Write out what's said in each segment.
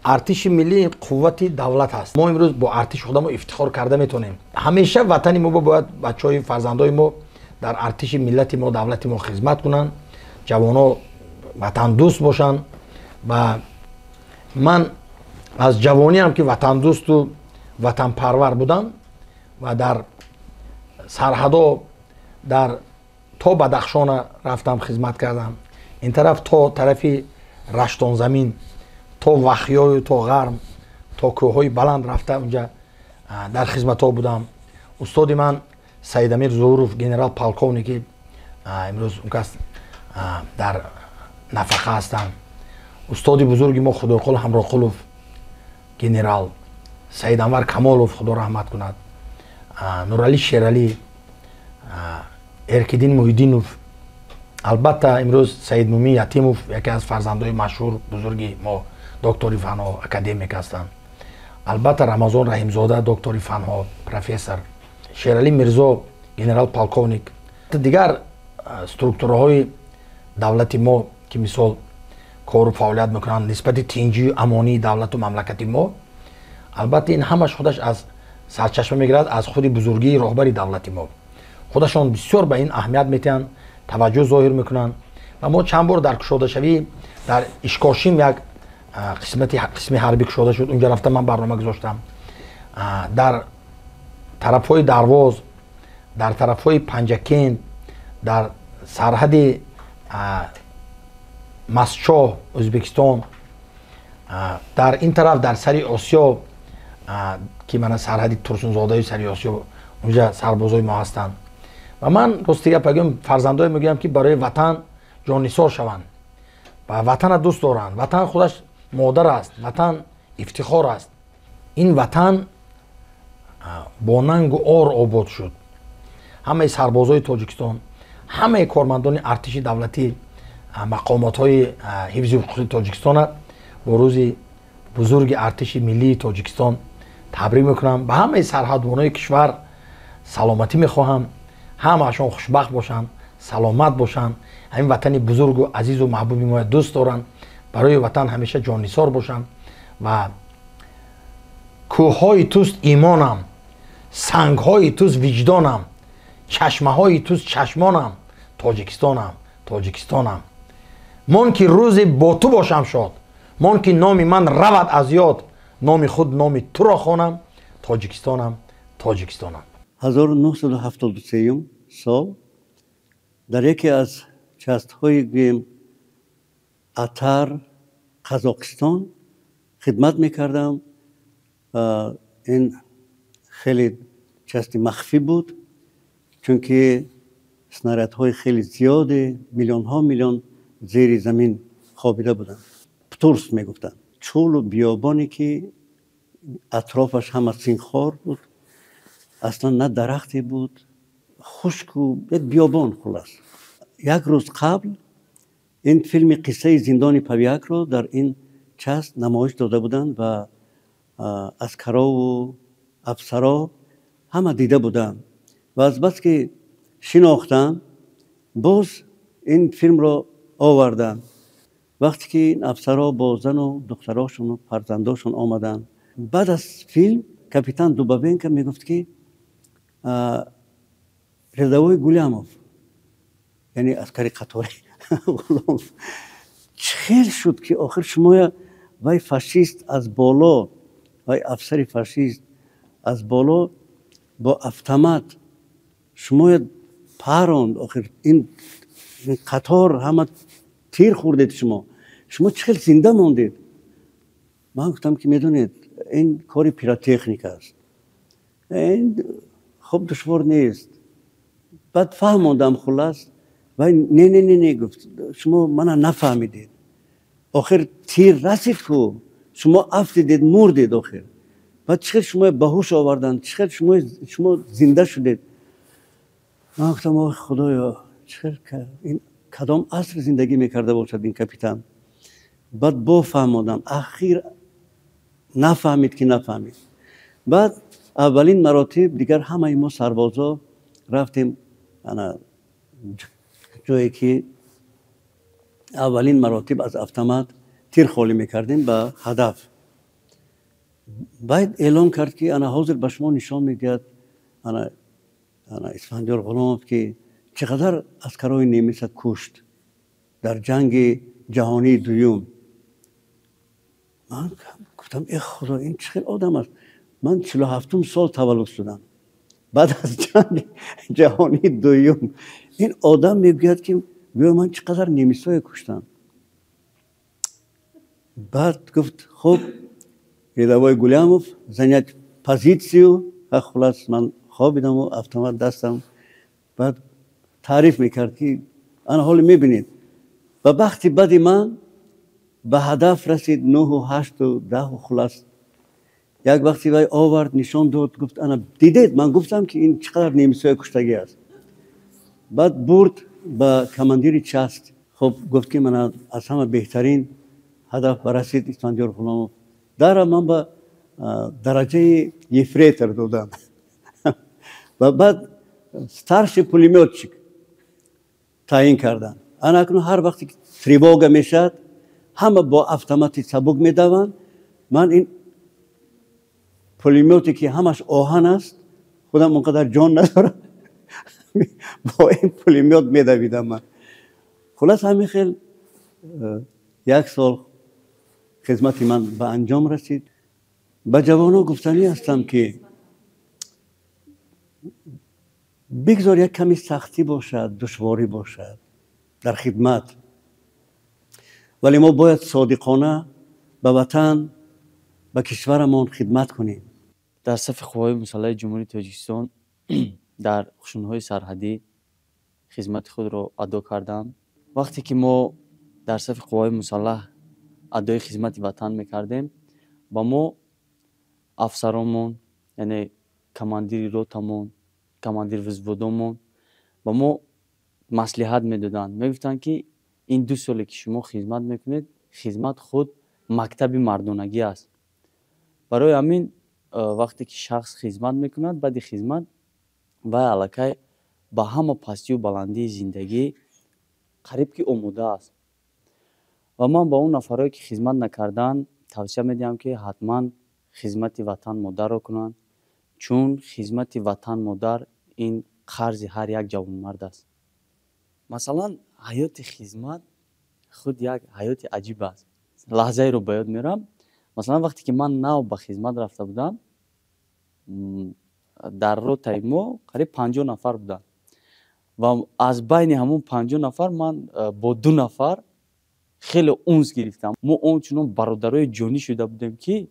Артиши миллӣ қуввати давлат аст. Мо имрӯз бо артиши худамо ифтихор карда метавонем. Ҳамеша ватани мо бояд бачаҳои фарзандои мо дар артиши миллати мо, давлати мо хизмат кунанд, ҷавонҳо ватандӯст бошанд. Ва ман аз ҷавониам ки ватандӯсту ватанпарвар будам ва дар сарҳадо дар то Бадахшона рафтам, хизмат кардам, ин тараф то тарафи Раштонзамин, то Вахёю то Ғарм, то кӯҳҳои баланд рафта, унҷа дар хизматҳо будам. Устоди ман Саидамир Зуҳуров, генерал полковники, имрӯз он кас дар нафақа ҳастанд. Устоди бузурги мо Худойқул Ҳамроқулов, генерал Саиданвар Камолов, худо раҳмат кунад, Нуралӣ Шералӣ, Эркиддин Муҳиддинов, албатта имрӯз Саидмумин Ятимов, яке аз фарзандои машҳур бузурги мо, доктори фанҳо, академик ҳастанд. Албатта Рамазон Раҳимзода, доктори фанҳо, профессор, Шералӣ Мирзо, генерал полковник, дигар структураҳои давлати мо, ки мисол кору фаъолият мекунанд нисбати тинҷию амонии давлату мамлакати мо. Албатта ин ҳамаш худаш аз сарчашма мегирад аз худи бузургии роҳбари давлати мо. Худашон бисёр ба ин аҳамият метиҳанд, таваҷҷӯҳ зоҳир мекунанд. Ва мо чанд бор дар кушодашавӣ дар Ишкошим як қисмати қисми ҳарбӣ кушода шуд, унҷа рафта ман барнома гузоштам. Дар тарафҳои Дарвоз, дар тарафҳои Панҷакент, дар сарҳади Масчоҳ, Ӯзбекистон, дар ин тараф дар сари Осиё, ки мана сарҳади Турсунзодаю сари Осиё, унҷа сарбозои мо ҳастанд. Ва ман рости гап агӯям, фарзандое мегӯям, ки барои ватан ҷоннисор шаванд ва ватана дӯст доранд. Ватан худаш модар аст, ватан ифтихор аст. Ин ватан бо нангу ор обод шуд. Ҳамаи сарбозои Тоҷикистон, ҳамаи кормандони артиши давлатӣ, мақомотҳои ҳифзи ҳуқуқи Тоҷикистона бо рӯзи бузурги артиши миллии Тоҷикистон табрик мекунам. Ба ҳамаи сарҳадбонои кишвар саломатӣ мехоҳам, ҳамаашон хушбахт бошанд, саломат бошанд, ҳамин ватани бузургу азизу маҳбуби моя дӯст доранд, барои ватан ҳамеша ҷоннисор бошанд. Ва кӯҳҳои туст имонам, сангҳои туст виҷдонам, чашмаҳои туст чашмонам, Тоҷикистонам, Тоҷикистонам. Мон ки рӯзе бо ту бошам шод, мон ки номи ман равад аз ёд, номи худ номи туро хонам, Тоҷикистонам, Тоҷикистонам. 1973 сол дар яке аз частҳои, гӯем, Атар, Қазоқистон хидмат мекардам. Ин хеле части махфӣ буд, чунки снарядҳои хеле зиёде, миллионҳо миллион, зери замин хобида буданд. Птурс мегуфтанд, чӯлу биёбоне, ки атрофаш ҳама сингхор буд, аслан на дарахте буд, хушку як биёбон. Хулас, як рӯз қабл ин филми «Қиссаи зиндони Павиакро» дар ин часть намоиш дода буданд ва аскарову афсаро ҳама дида буданд. Ва азбаски шинохтанд, боз ин филмро оварданд. Вақте ки ин афсаро бо зану духтарошону фарзандошон омаданд, баъд аз филм капитан Дубавенко мегуфт, ки рядовой Гулямов, яъне аскари қатори Ғуломов, чӣ хел шуд, ки охир шумоя вай фашист аз боло, вай афсари фашист аз боло бо автомат шумоя паронд? Охир ин қатор ҳама тир хӯрдед, шумо чӣ хел зинда мондед? Ман гуфтам, ки медонед, ин кори пиротехника аст, ин хуб душвор нест. Баъд фаҳмондам. Хулас, вай: «Не, не, не, не, — гуфт, — шумо мана нафаҳмидед. Охир тир расид ку, шумо афтидед, мурдед. Охир баъд чӣ хел шумо ба ҳуш оварданд? Чӣ хел шумо зинда шудед?» Ман гуфтам: «Ой Худоё, чӣ хел ин кадом аср зиндагӣ мекарда бошад ин капитан?» Баъд бо фаҳмодам, ахир нафаҳмид, ки нафаҳмид. Баъд аввалин маротиб дигар ҳамаи мо сарбозо рафтем ана ҷое, ки аввалин маротиб аз автомат тир холӣ мекардем ба ҳадаф. Баъд эълон кард, ки ана ҳозир ба шумо нишон медиҳад ана Исфандиёр Ғуломов, ки чӣ қадар аскарҳои немиса кушт дар ҷанги ҷаҳонии дуюм. Ман гуфтам, э худо, ин чӣ хел одам аст? Ман 47-ум сол таваллуд шудам, баъд аз ҷанги ҷаҳонии дуюм. Ин одам мегӯяд, ки гӯё ман чӣ қадар немисҳое куштам. Баъд гуфт, хуб, рядовой Гулямов, занять позицию. Хулас, ман хобидаму автомат дастам. Баъд таъриф мекард, ки ана ҳоле мебинед. Ба бахти бади ман ба ҳадаф расид, нӯҳу ҳашту даҳу. Хулас, як вақти вай овард, нишон дод, гуфт, ана дидед, ман гуфтам, ки ин чӣ қадар немисҳое куштагӣ аст. Баъд бурд ба командири часть. Хуб, гуфт, ки мана аз ҳама беҳтарин ҳадаф барасид Исфандиёр Ғуломов. Дара ман ба дараҷаи ефрейтор додам ва баъд старший пулемётчик таъин карданд. Ана акнун ҳар вақте ки тревога мешавад, ҳама бо автомати сабук медаванд, ман ин пулемёте, ки ҳамаш оҳан аст, худам он қадар ҷон надорам, бо ин пулемёт медавидам ман. Хулас, ҳамин хел як сол хизмати ман ба анҷом расид. Ба ҷавонҳо гуфтанӣ ҳастам, ки бигзор як ками сахтӣ бошад, душворӣ бошад дар хидмат, вале мо бояд содиқона ба ватан, ба кишварамон хидмат кунем. Дар сафи қувваҳои мусаллаҳи Ҷумҳурии Тоҷикистон дар қушунҳои сарҳадӣ хизмати худро адо кардам. Вақте ки мо дар сафи қувваҳои мусаллаҳ адои хизмати ватан мекардем, ба мо афсаронмон, яъне командири ротамон, командир взводомон ба мо маслиҳат медоданд, мегуфтанд, ки ин 2 соле, ки шумо хизмат мекунед, хизмат худ мактаби мардонагӣ аст. Барои ҳамин вақте ки шахс хизмат мекунад, баъди хизмат вай аллакай ба ҳама пастию баландии зиндагӣ қариб ки омода аст. Ва ман ба он нафарое, ки хизмат накарданд, тавсия медиҳам, ки ҳатман хизмати ватан модарро кунанд, чун хизмати ватан модар ин қарзи ҳар як ҷавонмард аст. Масалан, ҳаёти хизмат худ як ҳаёти аҷиб аст. Лаҳзаеро ба ёд меорам. Масалан, вақте ки ман нав ба хизмат рафта будам, дар ротаи мо қариб 50 нафар буданд ва аз байни ҳамон 50 нафар ман бо 2 нафар хеле унс гирифтам. Мо ончунон бародарои ҷонӣ шуда будем, ки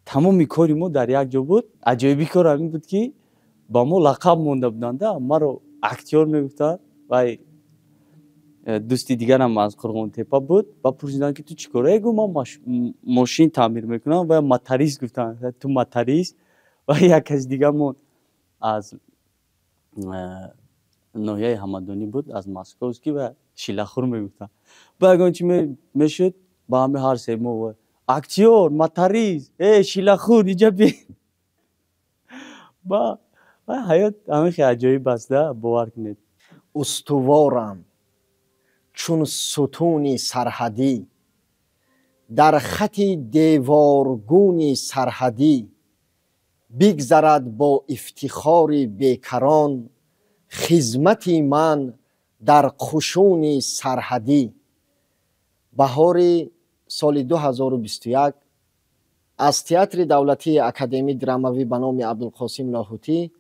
тамоми кори мо дар як ҷо буд. Аҷоиби кор ҳамин буд, ки ба мо лақаб монда буданда. Маро актёр мегуфтанд, вай дӯсти дигарам аз Қурғонтепа буд ва пурсиданд, ки ту чӣ корае? Гу, ман мошин таъмир мекунам. Ва моторист гуфтанд, ту моторист. Ва як каси дигармон аз ноҳияи Ҳамадонӣ буд, аз Московский, ва шилахӯр мегуфтанд. Ба ягон чӣ мешуд, ба ҳами ҳар се мо: актёр, моторист, э шилахӯр, иҷа би. Ба ҳаёт ҳамин хел аҷоиб аст, да, бовар кунед. Устуворам чун сутуни сарҳадӣ, дар хати деворгуни сарҳадӣ, бигзарад бо ифтихори бекарон хизмати ман дар қушуни сарҳадӣ. Баҳори соли 2021 аз Театри давлатии академии драмавӣ ба номи Абдулқосим Лоҳутӣ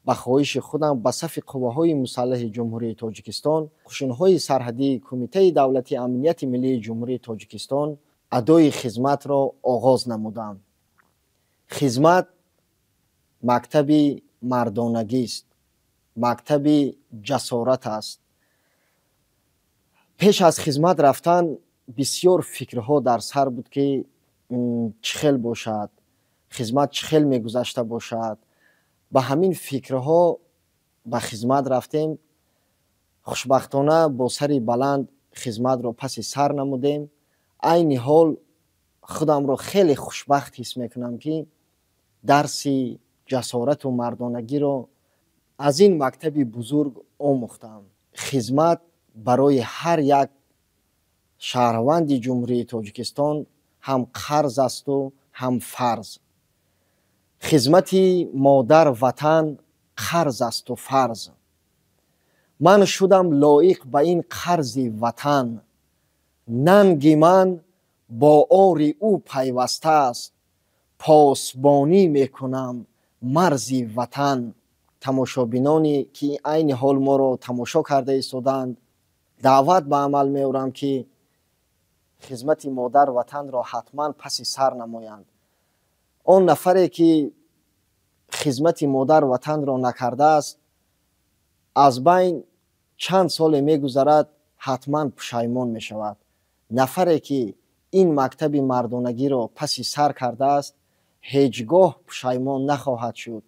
ба хоҳиши худам ба сафи қувваҳои мусаллаҳи Ҷумҳурии Тоҷикистон, қушунҳои сарҳадии Кумитаи давлатии амнияти миллии Ҷумҳурии Тоҷикистон адои хизматро оғоз намудам. Хизмат мактаби мардонагист, мактаби ҷасорат аст. Пеш аз хизмат рафтан бисёр фикрҳо дар сар буд, ки чӣ хел бошад, хизмат чӣ хел мегузашта бошад. Ба ҳамин фикрҳо ба хизмат рафтем. Хушбахтона бо сари баланд хизматро паси сар намудем. Айни ҳол худамро хеле хушбахт ҳис мекунам, ки дарси ҷасорату мардонагиро аз ин мактаби бузург омӯхтам. Хизмат барои ҳар як шаҳрванди Ҷумҳурии Тоҷикистон ҳам қарз асту ҳам фарз. Хизмати модар ватан қарз асту фарз. Ман шудам лоиқ ба ин қарзи ватан. Нанги ман бо ори ӯ пайвастааст. Посбонӣ мекунам марзи ватан. Тамошобиноне ки айни ҳол моро тамошо карда истодаанд, даъват ба амал меорам, ки хизмати модар ватанро ҳатман паси сар намоянд. Он нафаре ки хизмати модар ватанро накардааст, аз байн чанд соле мегузарад, ҳатман пушаймон мешавад. Нафаре ки ин мактаби мардонагиро паси сар кардааст, ҳеҷ гоҳ пушаймон нахоҳад шуд.